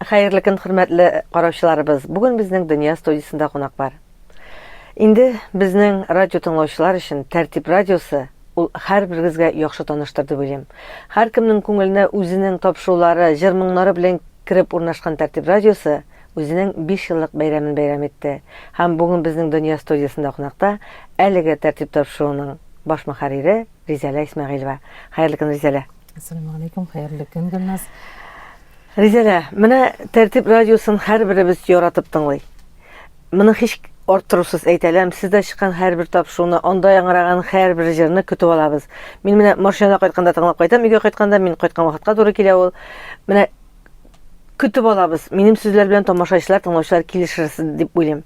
Хәерле көн, хөрмәтле караучыларыбыз. Бүген безнең Дөнья студиясендә кунак бар. Инде безнең радио тыңлаучылар өчен Тәртип радиосы ул һәрберегезгә яхшы таныштыр дип уйлыйм. Һәркемнең күңеленә үзенең тапшырулары, җыр-моңнары белән кереп урнашкан Тәртип радиосы үзенең 5 еллык бәйрәмен бәйрәм итте. Һәм бүген безнең Дөнья студиясендә кунакта әлеге Тәртип тапшыруының баш мөхәррире Ризәлә Исмәгыйлева. Хәерле көн, Ризәлә. Әссәламегаләйкүм, хәерле көн, Гөлназ. Ризәлә, менә Тәртип радиосын һәрберебез яратып тыңлый. Моны һич арттырусыз әйтә алам, сездә чыккан һәрбер тапшыруны, анда яңгыраган һәрбер җырны көтеп алабыз. Мин менә машинада кайтканда тыңлап кайтам, өйгә кайтканда, мин кайткан вакытка туры килә ул. Менә көтеп алабыз. Минем сүзләр белән тамашачылар, тыңлаучылар килешер дип уйлыйм.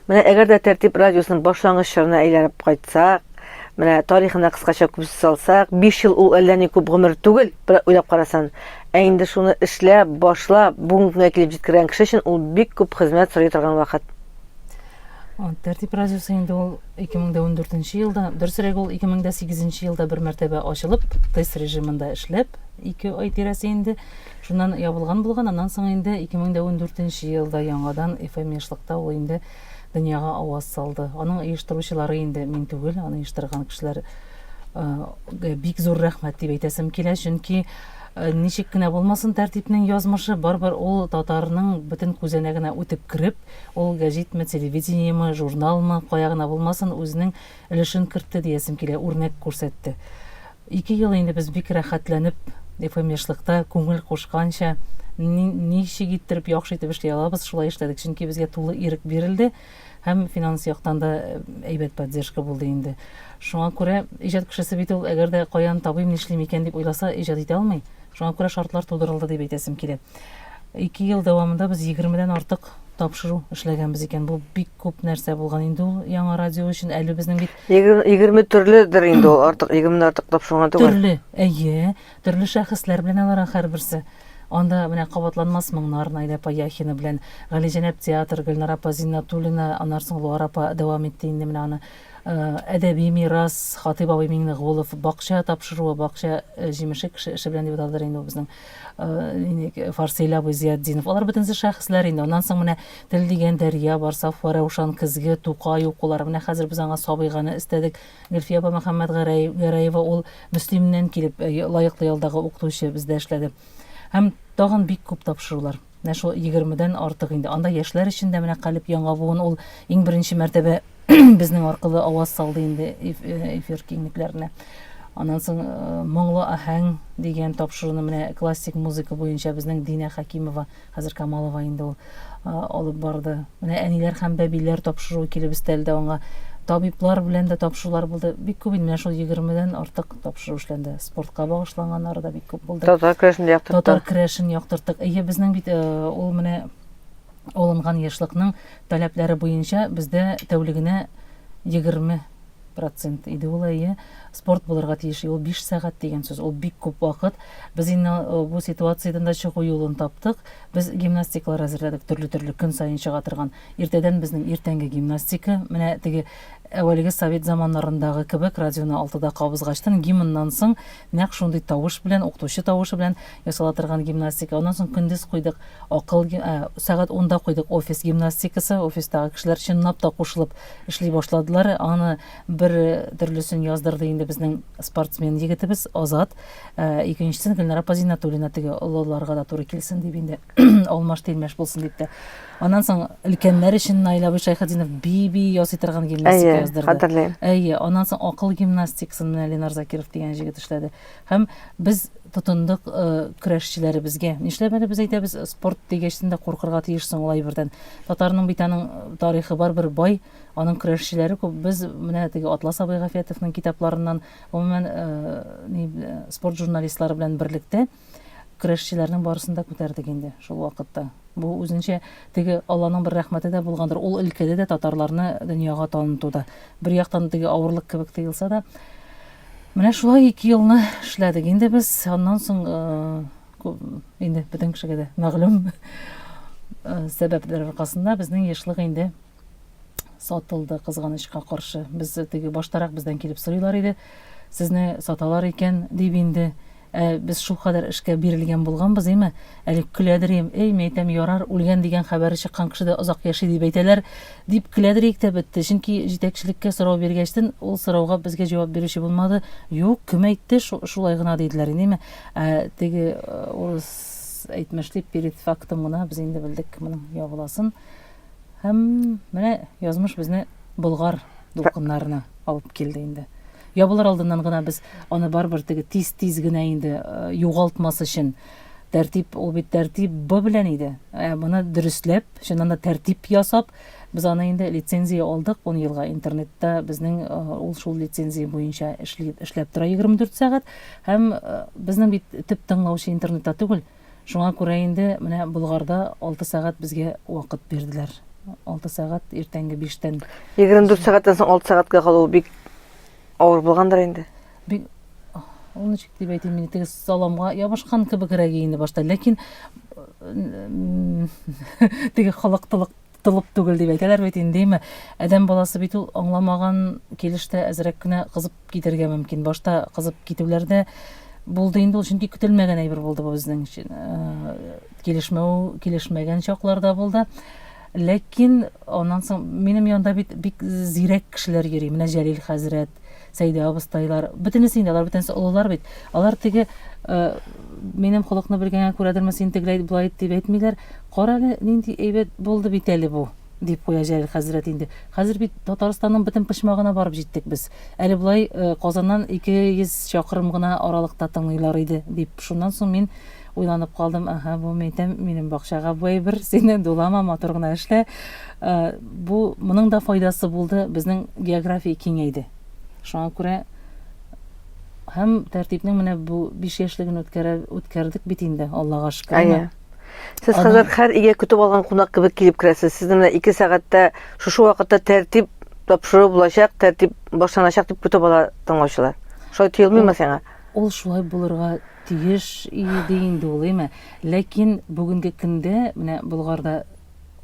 Менә әгәр дә Тәртип радиосының башлангыч чорына әйләнеп кайтсак, менә тарихына кыскача күз салсак, 5 ел ул әллә ни күп гомер түгел, бер уйлап карасан. Ә инде шуны эшләп, башлап, бүгенге көнгә килеп җиткергән кеше өчен ул бик күп хезмәт сорый торган вакыт. Тәртип радиосы инде ул 2014 елда, дөресрәге ул 2008 елда бер мәртәбә ачылып, тест режимында эшләп, 2 ай тирәсе инде Шуннан ябылган булган, аннан соң инде 2014 елда яңадан FM Ешлыкта ул инде дөньяга аваз салды. Аның оештыручылары инде мин түгел, аны оештырган кешеләр э, бик зур рәхмәт дип әйтәсем килә, чөнки э, ничек кенә булмасын тәртипнең язмышы, барыбер ул татарның бөтен күзәнәгенә үтеп кереп, ул гәҗитме, телевидениеме, журналмы, кая гына булмасын, үзенең өлешен кертте диясем килә, үрнәк күрсәтте. Ике ел инде без бик рәхәтләнеп FM Ешлыкта күңел кушканча ничек иттереп яхшы итеп эшли алабыз, шулай эшләдек. Чөнки безгә тулы ирек бирелде һәм финанс яктан да э, әйбәт поддержка булды инде. Шуңа күрә иҗат кешесе бит ул, әгәр дә каян табыйм, нишлим икән дип уйласа, иҗат итә алмый. Шуңа күрә шартлар тудырылды дип әйтәсем килә. Ике ел дәвамында без егермедән артык тапшыру эшләгәнбез икән. Бу бик күп нәрсә булган инде ул яңа радио өчен. Әле безнең бит 20 төрледер инде ул, артык 20 артык тапшырган түгел. Төрле, әйе, төрле шәхесләр белән алар һәрберсе. Анда менә кабатланмас моңнар Наилә апа Яхина белән, Галиҗәнәп театр, Гөлнара апа Зиннатуллина, аннан соң Луара апа дәвам итте инде менә аны. Э, әдәби мирас Хатыйп абый Миңнегулов, бакча тапшыруы, бакча э, җимеше кеше эше белән дип аталдыр инде ул безнең э, Фарсил абый Зиятдинов. Алар бөтенесе шәхесләр инде. Аннан соң менә Тел дигән дәрья бар, Сафуа Раушан, Көзге, Тукай укулары. Менә хәзер без аңа Сабыйганы өстәдек. Гөлфия апа Мөхәммәтгәрәева ул Мөслимнән килеп, лаеклы ялдагы укытучы бездә эшләде. Һәм тагын бик күп тапшырулар. Менә шул егермедән артык инде. Анда яшьләр өчен дә менә Калеб яңа буын ул иң беренче мәртәбә безнең аркылы аваз салды инде э, эфир киңлекләренә. Аннан соң э, Моңлы аһәң дигән тапшыруны менә классик музыка буенча безнең Динә Хәкимова, хәзер Камалова инде ул э, алып барды. Менә әниләр һәм бәбиләр тапшыруы килеп өстәлде аңа. Табиблар белән дә тапшырулар булды. Бик күп инде менә шул егермедән артык тапшыру эшләнде. Спортка багышланганнары да бик күп булды. Татар көрәшен дә яктырттык. Татар көрәшен яктырттык. Әйе, безнең бит э, ул менә алынган ешлыкның таләпләре буенча бездә тәүлегенә 20 процент иде ул, әйе. Спорт булырга тиеш, ул 5 сәгать дигән сүз, ул бик күп вакыт. Без инде э, бу ситуациядән дә чыгу юлын таптык. Без гимнастикалар әзерләдек, төрле-төрле көн саен чыга торган. Иртәдән безнең иртәнге гимнастика, менә теге Әүвәлге совет заманнарындагы кебек радионы алтыда кабызгачтын, гимннан соң нәкъ шундый тавыш белән, укытучы тавышы белән ясала торган гимнастика. Аннан соң көндез куйдык акыл, ә, сәгать унда куйдык офис гимнастикасы. Офистагы кешеләр чынлап та кушылып эшли башладылар. Аны бер төрлесен яздырды инде безнең спортсмен егетебез Азат. Ә, икенчесен Гөлнара апа Зиннәтуллина теге олыларга да туры килсен дип инде. алмаш-тилмәш булсын дип тә. Аннан соң өлкәннәр өчен Наил абый Шәйхетдинов би-би ясый торган гимнастика Әйе, яздырды. хәтерлим. Әйе, аннан соң акыл гимнастикасын менә Ленар Закиров дигән җегет эшләде. Һәм без тотындык э, көрәшчеләребезгә. Нишләп әле без әйтәбез, спорт дигәчтен дә куркырга тиешсең ул әйбердән. Татарның бит аның э, тарихы бар бер бай, аның көрәшчеләре күп. Без менә теге Атлас абый Гафиятовның китапларыннан, гомумән, э, ни, э, спорт журналистлары белән берлектә Көрәшчеләрнең барысын да күтәрдек инде шул вакытта. Бу үзенчә теге Алланың бер рәхмәте дә булгандыр, ул өлкәдә дә татарларны дөньяга танытуда. Бер яктан теге авырлык кебек тоелса да, менә шулай ике елны эшләдек инде без. Аннан соң э, инде бөтен кешегә дә мәгълүм э, сәбәпләр аркасында безнең ешлык инде сатылды, кызганычка каршы. Без теге баштарак бездән килеп сорыйлар иде, сезне саталар икән дип инде. Ә без шулкадәр эшкә бирелгән булганбыз, әйме? Әле көләдер идем, эй, мин әйтәм, ярар, үлгән дигән хәбәре чыккан кеше дә озак яши дип әйтәләр, дип көләдер идек тә бетте. Чөнки җитәкчелеккә сорау биргәчтен, ул сорауга безгә җавап бирүче булмады. Юк, кем әйтте, шулай гына диделәр, инде, әйме? Ә теге урыс әйтмешли, перед фактом гына без инде белдек моның ябыласын. Һәм менә язмыш безне Болгар дулкыннарына алып килде инде. Ябылыр алдыннан гына без аны барыбер теге тиз-тиз генә инде э, югалтмас өчен тәртип, ул бит тәртип Б белән иде. Ә моны дөресләп, чыннан да тәртип ясап, без аны инде лицензия алдык 10 елга интернетта безнең э, ул шул лицензия буенча эшли, эшләп тора 24 сәгать. Һәм э, безнең бит төп тыңлаучы интернетта түгел. Шуңа күрә инде менә Болгарда 6 сәгать безгә вакыт бирделәр. 6 сәгать иртәнге 5-тән. 24 сәгатьтән соң 6 сәгатькә калу бик авыр булгандыр инде. Бик ул ничек дип әйтим инде, теге саламга ябышкан кебегрәк инде башта, ләкин теге халык тылып түгел дип әйтәләр бит инде, әйме? Адәм баласы бит ул аңламаган килештә әзрәк кенә кызып китәргә мөмкин. Башта кызып китүләр дә булды инде ул, чөнки көтелмәгән әйбер булды бу безнең өчен. Э, килешмәү, килешмәгән чаклар да булды. Ләкин аннан соң минем янда бит бик зирәк кешеләр йөри. Менә Җәлил хәзрәт, Сәйдә абыстайлар, бөтенесе инде, алар бөтенесе олылар бит. Алар теге э, минем холыкны белгәнгә күрәдерме, син тегеләй болай дип әйтмиләр. Кара әле, нинди әйбәт булды бит әле бу, дип куя Җәлил хәзрәт инде. Хәзер бит Татарстанның бөтен почмагына барып җиттек без. Әле болай э, Казаннан 200 чакрым гына аралыкта тыңлыйлар иде, дип. Шуннан соң мин уйланып калдым, әһә, бу мин әйтәм, минем бакчага бу әйбер, син дулама, матур гына эшлә. Э, бу моның да файдасы булды, безнең география киңәйде. Шуңа күрә һәм тәртипнең менә бу 5 яшьлеген үткәрә үткәрдек бит инде, Аллага шөкер. Әйе. Сез хәзер һәр өйгә көтеп алган кунак кебек килеп керәсез. Сезнең менә 2 сәгатьтә шушы вакытта тәртип тапшыру булачак, тәртип башланачак дип көтеп ала тыңлаучылар. Шулай тоелмыймы сиңа? Ул шулай булырга тиеш иде инде ул, әйме? Ләкин бүгенге көндә менә Болгарда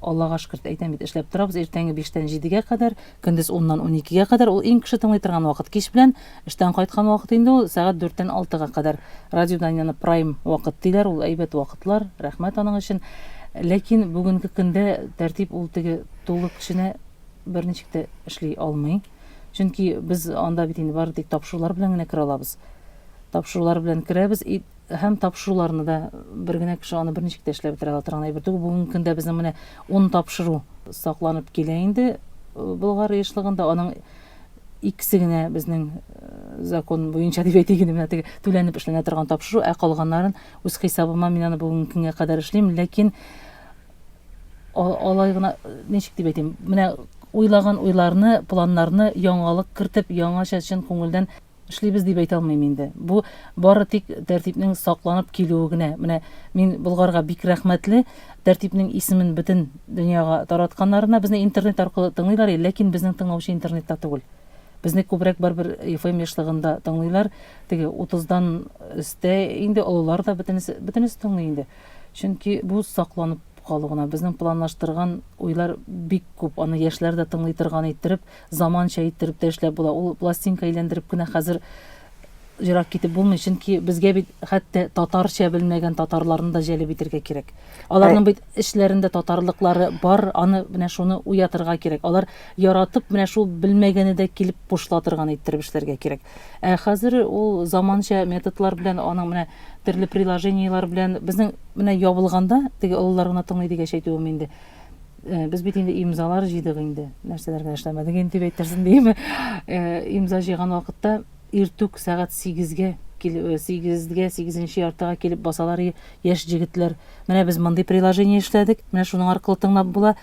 Аллага шөкер, әйтәм бит, эшләп торабыз, иртәнге биштән җидегә кадәр, көндез уннан уникегә кадәр, ул иң кеше тыңлый торган вакыт. Кич белән эштән кайткан вакыт инде ул, сәгать дүрттән алтыга кадәр. Радиодан яны прайм вакыт диләр, ул әйбәт вакытлар, рәхмәт аның өчен. Ләкин бүгенге көндә тәртип ул теге тулы көченә берничек тә эшли алмый. Чөнки без анда бит инде бары тик тапшырулар белән генә керә алабыз. Тапшырулар белән керәбез и һәм тапшыруларны да бер генә кеше аны берничек тә эшләп бетерә ала торган әйбер түгел. Бүгенге көндә безнең менә ун тапшыру сакланып килә инде э, Болгар ешлыгында. Аның икесе генә безнең э, закон буенча дип әйтик инде, менә теге түләнеп эшләнә торган тапшыру, ә калганнарын үз хисабыма мин аны бүгенге көнгә кадәр эшлим, ләкин алай гына ничек дип әйтим, менә уйлаган уйларны, планнарны яңалык кертеп, яңача чын күңелдән эшлибез дип әйтә алмыйм инде. Бу бары тик тәртипнең сакланып килүе генә. Менә мин Болгарга бик рәхмәтле, тәртипнең исемен бөтен дөньяга таратканнарына. Безне интернет аркылы тыңлыйлар, ләкин безнең тыңлаучы интернетта түгел. Безне күбрәк барыбер FM ешлыгында тыңлыйлар. Теге 30-дан өстә инде олылар да бөтенесе, бөтенесе тыңлый инде. Чөнки бу сакланып калу гына. Безнең планлаштырган уйлар бик күп. Аны яшьләр дә тыңлый торган иттереп, заманча иттереп тә эшләп була. Ул пластинка әйләндереп кенә хәзер ерак китеп булмый, чөнки безгә бит хәтта татарча белмәгән татарларны да җәлеп итәргә кирәк. Аларның бит эчләрендә татарлыклары бар, аны менә шуны уятырга кирәк. Алар яратып менә шул белмәгәне дә килеп кушыла торган иттереп эшләргә кирәк. Ә хәзер ул заманча методлар белән, аның менә төрле приложениеләр белән безнең менә ябылганда, теге олылар гына тыңлый дигәч әйтүем инде. Э, без бит инде имзалар җыйдык инде. Нәрсәләр генә эшләмәдек инде дип әйтерсең димме. Э, имза җыйган вакытта иртүк сәгать 8-гә 8-гә, 8-нче яртыга килеп басалар яшь җегетләр. Менә без мондый приложение эшләдек, менә шуның аркылы тыңлап була.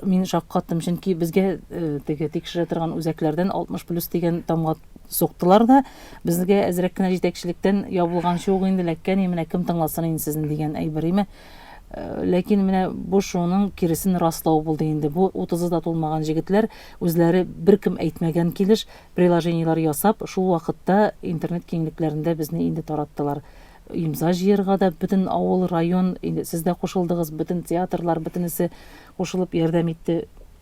Мин шаккаттым, чөнки безгә э, теге тикшерә торган үзәкләрдән 60 плюс дигән тамга суктылар да, безгә әзрәк кенә җитәкчелектән ябылганчы ук инде эләккән, менә кем тыңласын инде сезне дигән әйбер име. Э, ләкин менә бу шуның киресен раслау булды инде. Бу 30-ы да тулмаган җегетләр үзләре беркем әйтмәгән килеш приложениеләр ясап, шул вакытта интернет киңлекләрендә безне инде тараттылар. Имза җыярга да бөтен авыл, район, инде сез дә кушылдыгыз, бөтен театрлар, бөтенесе кушылып ярдәм итте.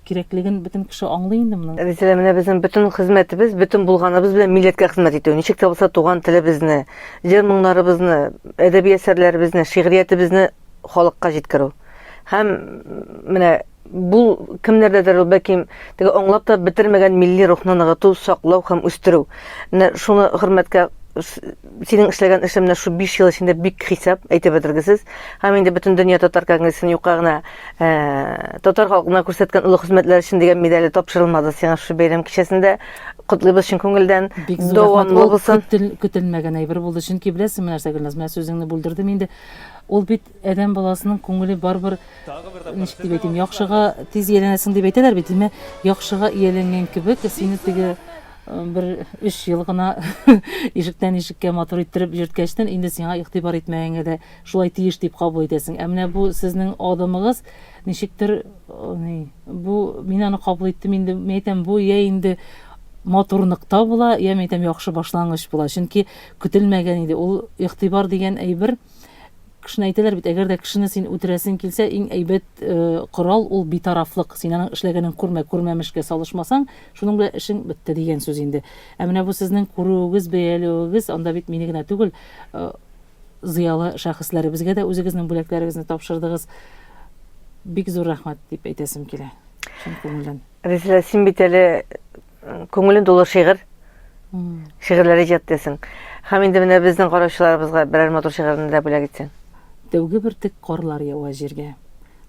кирәклеген бөтен кеше аңлый инде моның. Резеда, менә безнең бөтен хезмәтебез, бөтен булганыбыз белән милләткә хезмәт итү. Ничек тә булса туган телебезне, җыр-моңнарыбызны, әдәби әсәрләребезне, шигъриятебезне халыкка җиткерү. Һәм менә бу кемнәрдәдер ул бәлки теге аңлап та бетермәгән милли рухны ныгыту, саклау һәм үстерү. Менә шуны хөрмәткә синең эшләгән эшең менә шу 5 ел эчендә бик хисап, әйтеп бетергесез. Һәм инде бөтен дөнья татар конгрессын юкка гына э, татар халкына күрсәткән олы хезмәтләр өчен дигән медале тапшырылмады сиңа шушы бәйрәм кичәсендә. Котлыйбыз чын күңелдән. Бик зур рәхмәт. Дәвамлы Ул булсын. көтел, көтелмәгән әйбер булды. Чөнки беләсеңме нәрсә, Гөлназ, менә сүзеңне бүлдердем инде. Ул бит адәм баласының күңеле барыбер ничек дип әйтим, яхшыга тиз ияләнәсең дип әйтәләр бит, димә, яхшыга ияләнгән кебек, сине теге э, бер өч ел гына ишектән ишеккә матур иттереп йөрткәчтен, инде сиңа игътибар итмәгәнгә дә шулай тиеш дип кабул итәсең. Ә менә бу сезнең адымыгыз ничектер, э, ни, бу мин аны кабул иттем инде, мин әйтәм, бу я инде матур нокта була, я мин әйтәм, яхшы башлангыч була. Чөнки көтелмәгән иде. Ул игътибар дигән әйбер Кешене әйтәләр бит, әгәр дә кешене син үтерәсең килсә, иң әйбәт э, корал ул битарафлык. Син аның эшләгәнен күрмә, күрмәмешкә салышмасаң, шуның белән эшең бетте дигән сүз инде. Ә менә бу сезнең күрүегез, бәяләвегез, анда бит мине генә түгел, э, зыялы шәхесләребезгә дә үзегезнең бүләкләрегезне тапшырдыгыз. Бик зур рәхмәт дип әйтәсем килә. Чын күңелдән. Резилә, син бит әле Күңелең тулы шигырь. Шигырьләр иҗат итәсең. Һәм инде менә безнең караучыларыбызга берәр матур шигырьне дә бүләк итсәң. Тәүге бөртек карлар ява җиргә.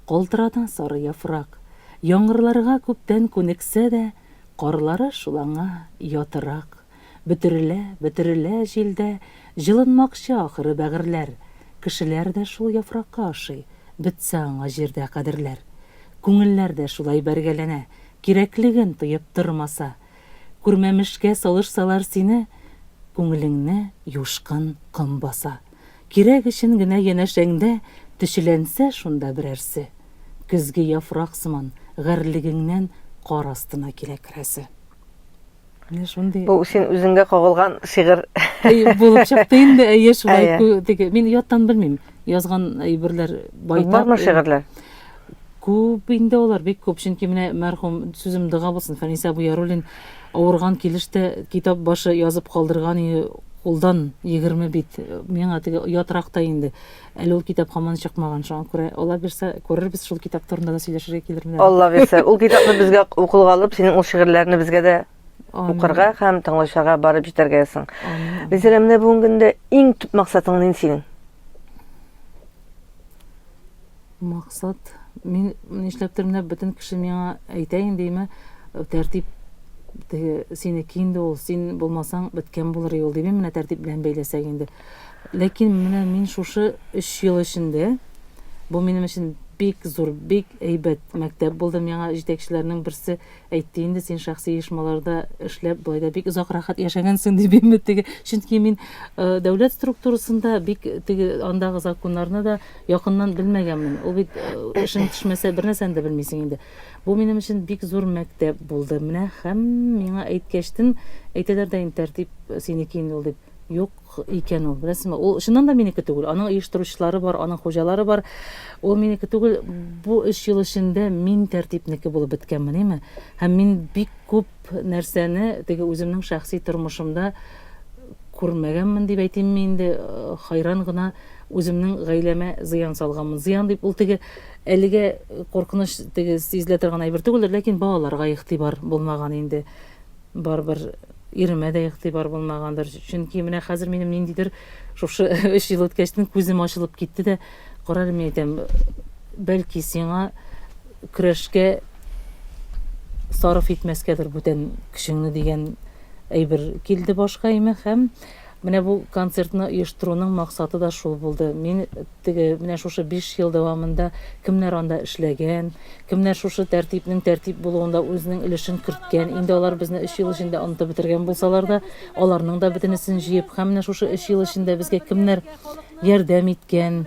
Калтырата сары яфрак. Яңгырларга күптән күнексә дә, Карлары шул аңа ятырак. Бөтерелә, бөтерелә җилдә, Җылынмакчы ахыры бәгырьләр. Кешеләр дә шул яфракка ошый, Бетсә аңа җирдә кадерләр. Күңелләр дә шулай бәргәләнә, Кирәклеген тоеп тормаса. Күрмәмешкә салышсалар сине, Күңелеңне юшкын ком баса. Кирәк өчен генә янәшәңдә Төчеләнсә шунда берәрсе. Көзге яфрак сыман гарьлегеңнән Кар астына килә керәсе. Менә шундый. Бу син үзеңгә кагылган шигырь. Булып чыкты инде, әйе, шулай теге. Мин яттан белмим. Язган әйберләр байтак. Бармы шигырьләр? Күп инде алар, бик күп. Чөнки менә мәрхүм, сүзем дога булсын, Фәнис абый Яруллин авырган килеш тә китап башы язып калдырган иде, кулдан 20 бит. Миңа теге ятрак та инде. Әле ул китап һаман чыкмаган, шуңа күрә Алла бирсә, күрербез, шул китап турында да сөйләшергә килермен әле. Алла бирсә, ул китапны безгә укулга алып, синең ул шигырьләрне безгә дә укырга һәм тыңлаучыларга барып җитәргә язсын. Резеда, менә бүгенге көндә иң төп максатың нинди синең? Максат, мин нишләптер менә бөтен кеше миңа әйтә инде, име, тәртип теге синеке инде ул, син булмасаң беткән булыр ул димим, менә тәртип белән бәйләсәк инде. Ләкин менә мин шушы өч ел эчендә, бу минем өчен бик зур, бик әйбәт мәктәп булды. Миңа җитәкчеләрнең берсе әйтте инде, син шәхси оешмаларда эшләп, болай да бик озак рәхәт яшәгәнсең дип инде теге. Чөнки мин э, дәүләт структурасында бик теге андагы законнарны да якыннан белмәгәнмен. Ул бит э, эшең төшмәсә бер нәрсәне дә белмисең инде. Бу минем өчен бик зур мәктәп булды. Менә һәм миңа әйткәчтен әйтәләр дә инде тәртип синеке инде ул дип. Юк икән ул, беләсеңме? Ул чыннан да минеке түгел. Аның оештыручылары бар, аның хуҗалары бар. Ул минеке түгел. Бу өч ел эчендә мин тәртипнеке булып беткәнмен, әйме? Һәм мин бик күп нәрсәне теге үземнең шәхси тормышымда күрмәгәнмен дип әйтимме инде, э, хайран гына үземнең гаиләмә зыян салганмын. Зыян дип ул теге әлегә куркыныч теге сизелә торган әйбер түгелдер, ләкин балаларга игътибар булмаган инде. Барыбер иремә дә игътибар булмагандыр. Чөнки менә хәзер минем ниндидер шушы өч ел үткәчтен күзем ачылып китте дә, кара әле, мин әйтәм, бәлки сиңа көрәшкә сарыф итмәскәдер бүтән көчеңне дигән әйбер килде башка име һәм менә бу концертны оештыруның максаты да шул булды. Мин теге менә шушы 5 ел дәвамында кемнәр анда эшләгән, кемнәр шушы тәртипнең тәртип булуында үзенең өлешен керткән, инде алар безне 3 ел эчендә онытып бетергән булсалар да, аларның да бөтенесен җыеп, һәм менә шушы 3 ел эчендә безгә кемнәр ярдәм иткән,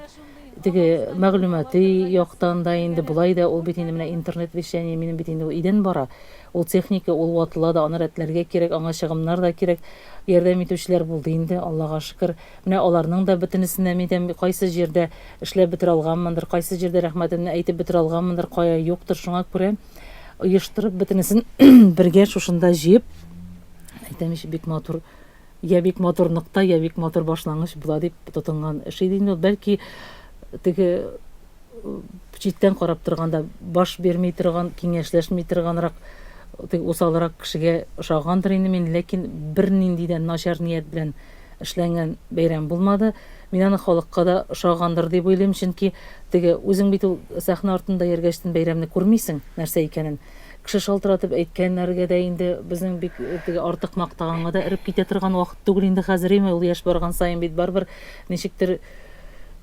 теге мәгълүмати яктан да инде болай да ул бит инде менә интернет вещание минем бит инде ул өйдән бара. Ул техника, ул ватыла да, аны рәтләргә кирәк, аңа чыгымнар да кирәк. Ярдәм итүчеләр булды инде, Аллага шөкер. Менә аларның да бөтенесенә мин әйтәм, кайсы җирдә эшләп бетерә алганмындыр, кайсы җирдә рәхмәтемне әйтеп бетерә алганмындыр, кая юктыр. Шуңа күрә оештырып, бөтенесен бергә шушында җыеп, әйтәм ич, бик матур, я бик матур нокта, я бик матур башлангыч була дип тотынган эш иде инде ул. Бәлки теге читтән карап торганда баш бирми торган, киңәшләшми торганрак, теге усалрак кешегә ошагандыр инде мин, ләкин бернинди дә начар ният белән эшләнгән бәйрәм булмады. Мин аны халыкка да ошагандыр дип уйлыйм, чөнки теге үзең бит ул сәхнә артында йөргәчтен бәйрәмне күрмисең, нәрсә икәнен. Кеше шалтыратып әйткәннәргә дә инде безнең бик теге артык мактаганга да эреп китә торган вакыт түгел инде хәзер, име, ул яшь барган саен бит барыбер ничектер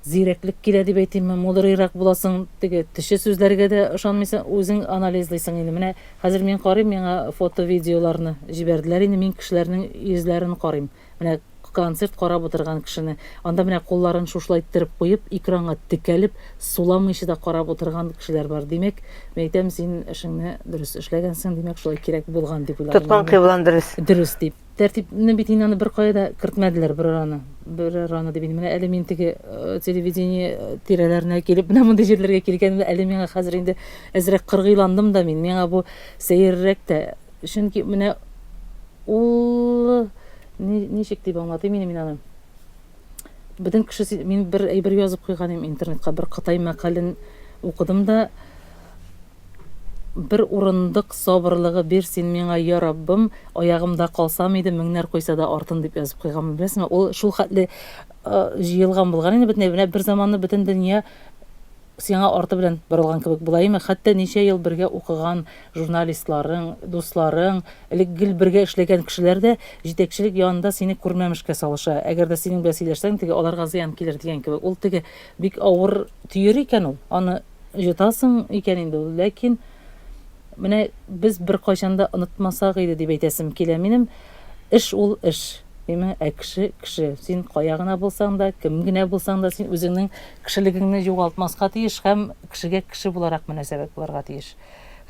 зирәклек килә дип әйтимме, мудрыйрак буласың, теге төче сүзләргә дә ышанмыйсың, үзең анализлыйсың инде. Менә хәзер мин карыйм, миңа фото-видеоларны җибәрделәр инде, мин кешеләрнең йөзләрен карыйм. Менә концерт карап утырган кешене, анда менә кулларын шушылай иттереп куеп, экранга текәлеп, суламыйча да карап утырган кешеләр бар. Димәк, мин әйтәм, син эшеңне дөрес эшләгәнсең, димәк, шулай кирәк булган дип уйладым. Тоткан кыйблаң дөрес. Дөрес дип. Тәртипне бит инде аны беркая да кертмәделәр бер араны. Бер араны дип инде. Менә әле мин теге э, телевидение э, тирәләренә килеп, менә мондый җирләргә килгәнемдә әле миңа хәзер инде әзрәк кыргыйландым да мин. Миңа бу сәеррәк тә. Чөнки менә ул ничек дип аңлатыйм инде мин аны? Бөтен кеше мин бер әйбер язып куйган идем интернетка, бер кытай мәкален укыдым да, Бер урындык сабырлыгы бир син миңа, я Раббым, аягымда калсам иде, меңнәр куйса да артын, дип язып куйганмын, беләсеңме? Ул шул хәтле җыелган булган инде бөтенләй. Менә бер заманны бөтен дөнья сиңа арты белән борылган кебек була име? Хәтта ничә ел бергә укыган журналистларың, дусларың, элек гел бергә эшләгән кешеләр дә җитәкчелек янында сине күрмәмешкә салыша. Әгәр дә синең белән сөйләшсәң, теге аларга зыян килер дигән кебек. Ул теге бик авыр төер икән ул. Аны Җотасың икән инде ул, ләкин менә без беркайчан да онытмасак иде дип әйтәсем килә минем. Эш ул эш, димә, ә кеше кеше. Син кая гына булсаң да, кем генә булсаң да, син үзеңнең кешелегеңне югалтмаска тиеш һәм кешегә кеше буларак мөнәсәбәт булырга тиеш.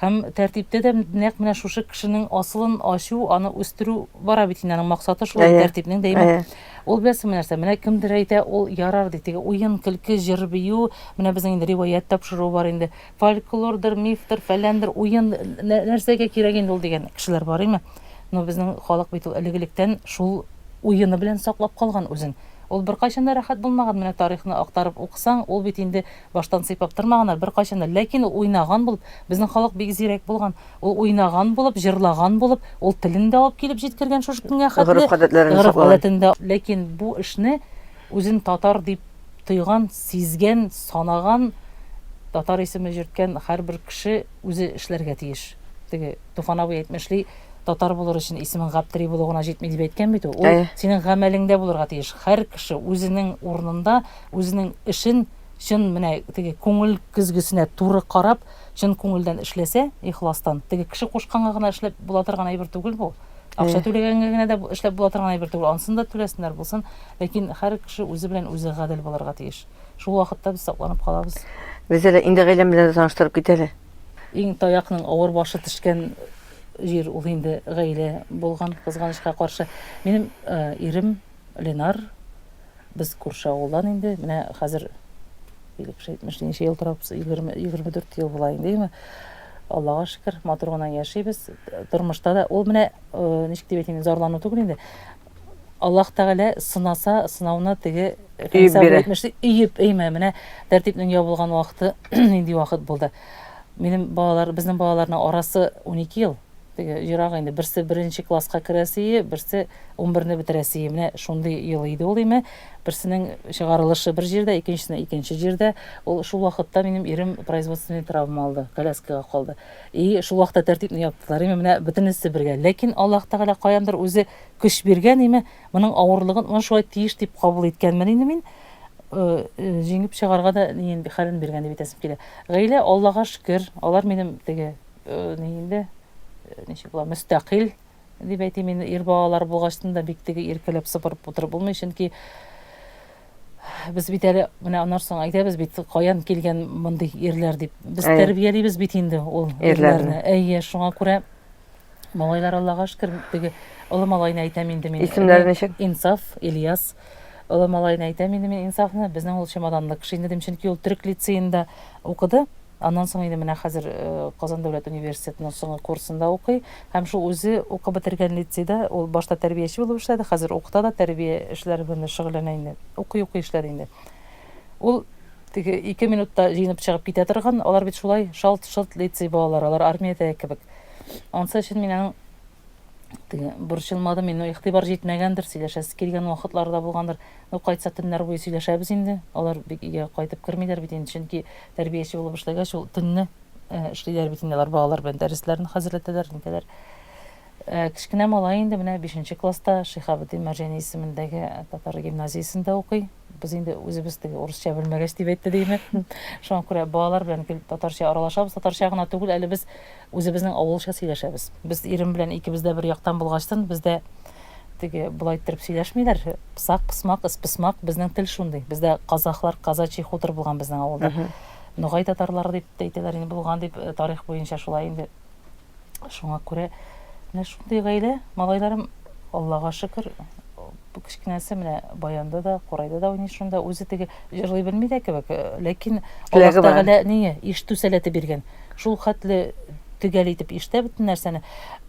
Һәм тәртиптә дә нәкъ менә шушы кешенең асылын ачу, аны үстерү бара бит инде, аның максаты шул тәртипнең дәйме. Ул беләсеңме нәрсә, менә кемдер әйтә, ул ярар ди, теге уен, көлке, җыр, бию, менә безнең инде риваять тапшыруы бар инде, фольклордыр, мифтыр, фәләндер, уен, нәрсәгә кирәк инде ул дигән кешеләр бар име. Но безнең халык бит ул элек-электән шул уены белән саклап калган үзен. Ул беркайчан да рәхәт булмаган, менә тарихны актарып укысаң, ул бит инде Баштан сыйпап тормаганнар беркайчан да. Ләкин ул уйнаган булып, безнең халык бик зирәк булган. Ул уйнаган булып, җырлаган булып, ул телен дә алып килеп җиткергән шушы көнгә хәтле. Гореф-гадәтләрен саклаган. Гореф-гадәтен дә. Ләкин бу эшне үзен татар дип тойган, сизгән, санаган, татар исеме йөрткән һәрбер кеше үзе эшләргә тиеш. Теге Туфан абый әйтмешли, татар булыр өчен исемең Гаптери булу гына җитми дип әйткән бит ул. Ул синең гамәлеңдә булырга тиеш. Һәр кеше үзенең урынында, үзенең эшен чын менә теге күңел көзгесенә туры карап, чын күңелдән эшләсә, ихластан, теге кеше кушканга гына эшләп була торган әйбер түгел бу. Акча түләгәнгә генә дә эшләп була торган әйбер түгел. Ансын да түләсеннәр булсын, ләкин һәр кеше үзе белән үзе гадел булырга тиеш. Шул вакытта без сакланып калабыз. Ризәлә, инде гаиләң белән дә таныштырып кит әле. Иң таякның авыр башы төшкән җир ул инде гаилә булган, кызганычка каршы. Минем ирем Ленар, Без күрше авылдан инде. Менә хәзер 70 ничә ел торабыз, 24 ел була инде, әйеме? Аллага шөкер, матур гына яшибез. Тормышта да ул менә э, ничек дип әйтим, зарлану түгел инде. Аллаһ Тәгалә сынаса, сынауны теге өеп бирә. Өеп, әйме, менә тәртипнең ябылган вакыты нинди вакыт булды. Минем балалар, безнең балаларның арасы 12 ел. Теге ерак инде, берсе беренче класска керәсие, берсе унберне бетерәсие. Менә шундый ел иде ул име. Берсенең чыгарылышы бер җирдә, икенчесенең икенче җирдә. Ул шул вакытта минем ирем производственный травма алды, коляскага калды. И шул вакытта тәртипне яптылар име, менә бөтенесе бергә. Ләкин Аллаһ Тәгалә каяндыр үзе көч биргән име, моның авырлыгын, моны шулай тиеш дип кабул иткәнмен инде мин. Э, э, җиңеп чыгарга да хәлен биргән дип әйтәсем килә. Гаилә, Аллага шөкер, алар минем теге Э, ни инде э, ничек була мөстәкыйль дип әйтим инде ир балалар булгачтын да бик теге иркәләп сыпырып утырып булмый чөнки без бит әле менә аннан соң әйтәбез бит каян килгән мондый ирләр дип без тәрбиялибез бит инде ул ирләрне әйе шуңа күрә малайлар аллага шөкер теге олы малайны әйтәм инде мин исемнәре ничек инсаф ильяс олы малайны әйтәм инде мин инсафны безнең ул чемоданлы кеше инде дим чөнки ул төрек лицеенда укыды. Аннан соң инде менә хәзер Казан дәүләт университетының соңгы курсында укый һәм шул үзе укып бетергән лицейда ул башта тәрбияче булып эшләде, хәзер укыта да, тәрбия эшләре белән дә шөгыльләнә инде. Укый-укый эшләде инде. Ул теге ике минутта җыенып чыгып китә торган, алар бит шулай шалт-шылт лицей балалары, алар армиядәге кебек. Ансы өчен мин аның теге борчылмадым инде, игътибар җитмәгәндер, сөйләшәсе килгән вакытлары да булгандыр. Ну, кайтса төннәр буе сөйләшәбез инде. Алар бик өйгә кайтып кермиләр бит инде, чөнки тәрбияче булып эшләгәч, ул төнне э, эшлиләр бит инде алар балалар белән дәресләрен хәзерләтәләр, нитәләр. Э, кечкенә малай инде менә 5 класста Шиһабетдин Мәрҗани исемендәге татар гимназиясендә укый. Без инде үзебез теге урысча белмәгәч дип әйтте диме. Шуңа күрә балалар белән гел татарча аралашабыз. Татарча гына түгел, әле без үзебезнең авылча сөйләшәбез. Без ирем белән икебез дә бер яктан булгачтын, бездә теге болай иттереп сөйләшмиләр. Пысак, пысмак, ыспысмак, безнең тел шундый. Бездә казахлар, казачий хутор булган безнең авылда. Ногай татарлары дип тә әйтәләр инде булган дип э, тарих буенча шулай инде. Шуңа күрә менә шундый гаилә, малайларым, Аллага шөкер, кечкенәсе менә баянда да, курайда да уйный шунда, үзе теге җырлый белми дә кебек, э, ләкин Аллаһ Тәгалә ние, ишетү сәләте биргән. Шул хәтле төгәл итеп ишетә бөтен нәрсәне.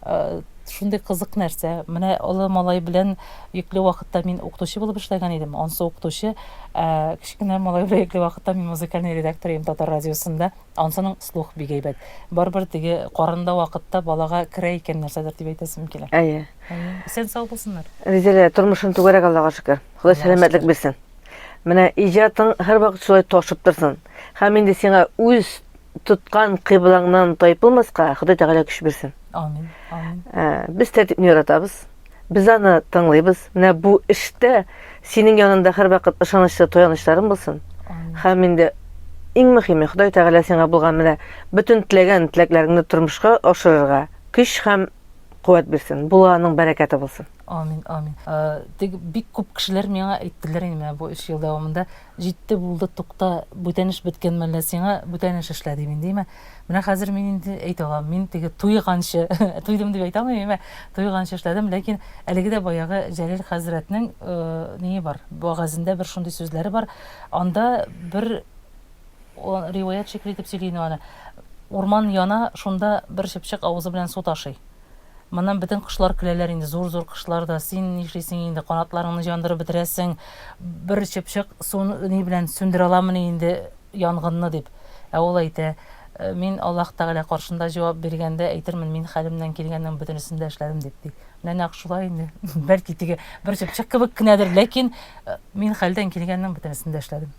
Э, шундый кызык нәрсә. Менә олы малай белән йөкле вакытта мин укытучы булып эшләгән идем. Ансы укытучы, ә кечкенә малай белән йөкле вакытта мин музыкальный редактор идем Татар радиосында. Ансының слух бик әйбәт. Барыбер теге карында вакытта балага керә икән нәрсәдер дип әйтәсем килә. Әйе. Исән сау булсыннар. Ризәлә, тормышың түгәрәк Аллага шөкер. Ходай сәламәтлек бирсен. Менә иҗатың һәрвакыт шулай ташып торсын. Һәм инде сиңа үз тоткан кыйблаңнан тайпылмаска Ходай Тәгалә көч бирсен. Амин. Амин. Ә, без тәртипне яратабыз. Без аны тыңлыйбыз. Менә бу эштә синең янында һәрвакыт ышанычлы таянычларың булсын. Һәм инде иң мөһиме, Ходай Тәгалә сиңа булган менә бөтен теләгән теләкләреңне тормышка ашырырга көч һәм куәт бирсен. Булганның бәрәкәте булсын. Амин, амин. Э, тик бик күп кешеләр миңа әйттеләр инде менә бу өч ел дәвамында, җитте, булды, тукта, бүтән эш беткән мәллә сиңа, бүтән эш эшлә дип инде, әйме. Менә хәзер мин инде әйтә алам, мин теге туйганчы, туйдым дип әйтә алмыйм, әмма туйганчы эшләдем, ләкин әлеге дә баягы Җәлил хәзрәтнең э, ние бар, вәгазендә бер шундый сүзләре бар. Анда бер риваять шикелле итеп сөйли инде аны. Урман яна, шунда бер чыпчык авызы белән су ташый. Моннан бөтен кошлар көләләр инде, зур-зур кошлар да. Син нишлисең инде, канатларыңны җандырып бетерәсең, бер чыпчык суны ни белән сүндерә аламыни инде янгынны дип. Ә ул әйтә, «Э, мин Аллаһ Тәгалә каршында җавап биргәндә әйтермен, мин хәлемнән килгәннең бөтенесен дә эшләдем дип ди. Менә нәкъ шулай инде. Бәлки теге бер чыпчык кебек кенәдер, ләкин э, мин хәлдән килгәннең бөтенесен дә эшләдем.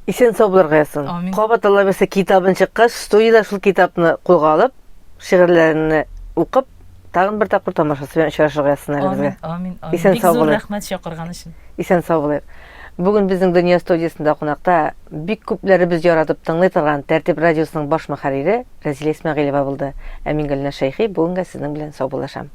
Исән сау булырга язсын. Амин. Кабат Алла бирсә китабын чыккач, студиядә шул китапны кулга алып, шигырьләрне укып, тагын бер тапкыр тамашасы белән очрашырга язсын әле безгә. Амин, амин, амин. Исән Бик сау зур булыйк. рәхмәт чакырган өчен. Исән сау булыйк. Бүген безнең Дөнья студиясендә кунакта бик күпләребез яратып тыңлый торган Тәртип радиосының баш мөхәррире Рәзилә Исмәгыйлева булды. Ә мин Гөлназ Шәйхи бүгенгә сезнең белән саубуллашам.